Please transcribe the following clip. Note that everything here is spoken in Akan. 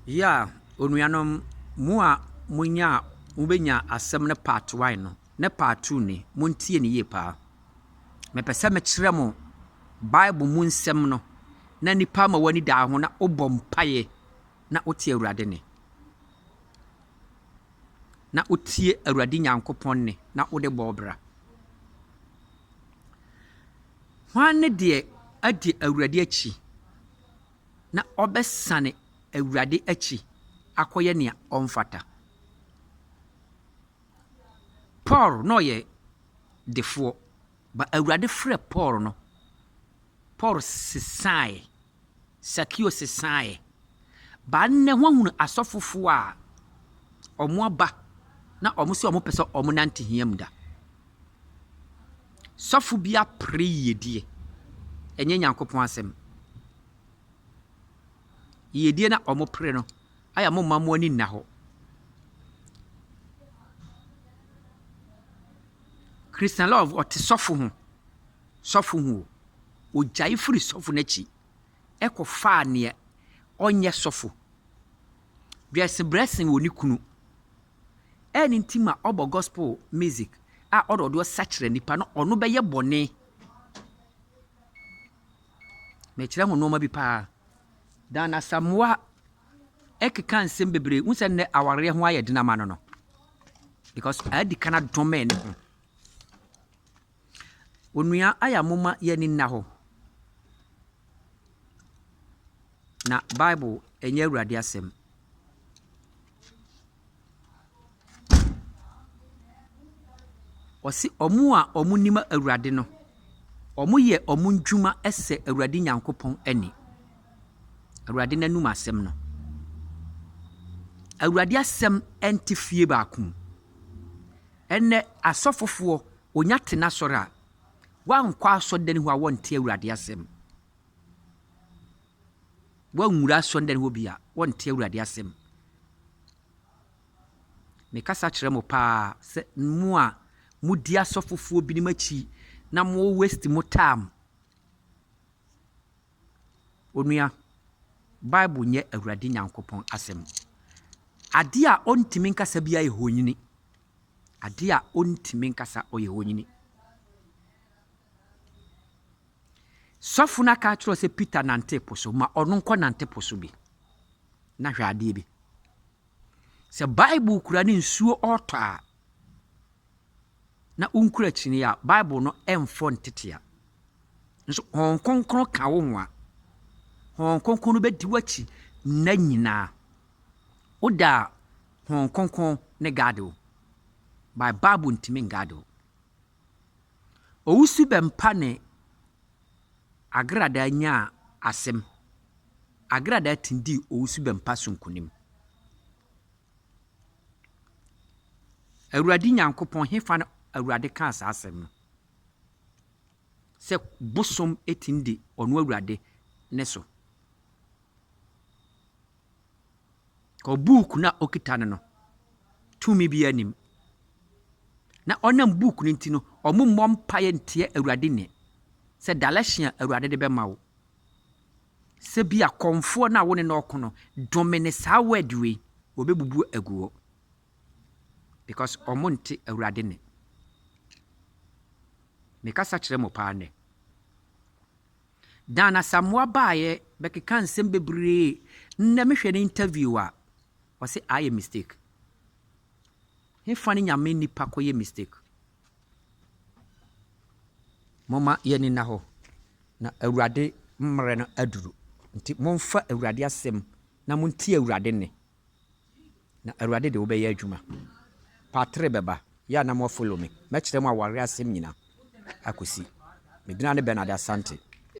Yeah, onuanom, mo a monya mobɛnya asɛm no part 1 no, ne part 2 ni, montie ne yie paa. Mepɛ sɛ mekyerɛ mo Bible mu nsɛm no na nipa ama w'ani daa ho na wobɔ mpaeɛ na wote Awurade nne. Na wotie Awurade Nyankopɔn nne na wode bɔ bra. Hwan ne deɛ adi Awurade akyi na ɔbɛsane Awurade akyi akɔyɛ nea ɔmfata? Paul na ɔyɛ defoɔ, ba Awurade frɛ Paul no, Paul sesaeɛ, Sakeo sesaeɛ. Ba nnɛ woahunu asɔfofoɔ a ɔmo aba na ɔmo sɛ ɔmo pɛ sɛ ɔmo nante hia mu da. Sɔfo bi apere yiedie, ɛnyɛ Nyankopɔn asɛm. Yiedie na ɔmo pere no, ayɛ mo mma mo ani nna hɔ. Christian Love ɔte sɔfo ho, sɔfo ho o. Ogyae firi sɔfo n'akyi ɛkɔfaa neɛ ɔnyɛ sɔfo. Dwɛse Blessing wɔ ne kunu. Ɛne nti ma ɔbɔ gospel music a ɔde ɔde ɔsa nipa no, ɔno bɛyɛ bɔne. Mekyerɛ ho nneɛma bi paa. Dan Asamoah ɛkeka nsɛm bebree. Wohu sɛ nnɛ awareɛ ho ayɛ den ama no. Because adi kan adɔmɛn ne ho. Onua ayɛ a momma yɛn ani nna hɔ. Na Bible ɛnyɛ Awurade asɛm. Ɔse ɔmo a ɔmo nim Awurade no, ɔmo yɛ ɔmo ndwuma ɛsɛ Awurade Nyankopɔn ani. Awurade n'anum asɛm no. Awurade asɛm ɛnte fie baako mu. Ɛnnɛ asɔfofoɔ onya te n'asɔre a, wankɔ asɔredan hɔ a wɔnte Awurade asɛm. Wanwura asɔredan hɔ bi a, wɔnte Awurade asɛm. Mekasa kyerɛ mo paa sɛ mo a modi asɔfofoɔ binom akyi na mo waste mo time. Onua, Bible nyɛ Awurade Nyankopɔn asɛm. Adeɛ a ɔntumi nkasa biara yɛ honyini. Adeɛ a ɔntumi nkasa ɔyɛ honyini. Sɔfo no aka akyerɛ sɛ Peter nante po so, ma ɔno nkɔ nante po so bi. Na hwɛ adeɛ bi. Sɛ Bible kura ne nsuo ɔretɔ a, na wonkura kyiniiɛ a, Bible no ɛmfɔ ntetea. Nso Honhom Kronkron ka wo ho a, Honhom Kronkron no bɛdi w'akyi nna nyinaa. Woda a, Honhom Kronkron ne guide wo. By Bible ntumi nguide wo. Owusu Bɛmpa ne Agradaa nyaa asɛm. Agradaa tumi dii Owusu Bɛmpa so nkonim. Awurade Nyankopɔn hefa na Awurade kaa saa asɛm no? Sɛ bosom tumi di ɔno Awurade ne so. Kɔ book no a okita no no, tumi biara nnim. Na ɔnam book no nti no, ɔmo mmɔ mpaeɛ ntia Awurade nne. Sɛ direction a Awurade de bɛma wo. Sɛ bi a kɔmfoɔ no a wo ne no ɔko no, dome ne saa word wei, wɔbɛbubu agu hɔ. Because ɔmo nte Awurade nne. Mekasa kyerɛ mo paa nnɛ. Dan Asamoah baeɛ bɛkeka nsɛm bebree. Nnɛ mehwɛ ne interview a, ɔse ayɛ mistake. Hefa ne Nyame nipa kɔyɛ mistake? Momma yɛn ani nna hɔ na Awurade mmerɛ no aduru. Nti momfa Awurade asɛm na montie Awurade nne. Na Awurade de wobɛyɛ adwuma. Part 3 bɛba. Yɛ a na mo follow me. Mɛkyerɛ mo aware asɛm nyinaa akɔsi. Medina ne Bernard Asante.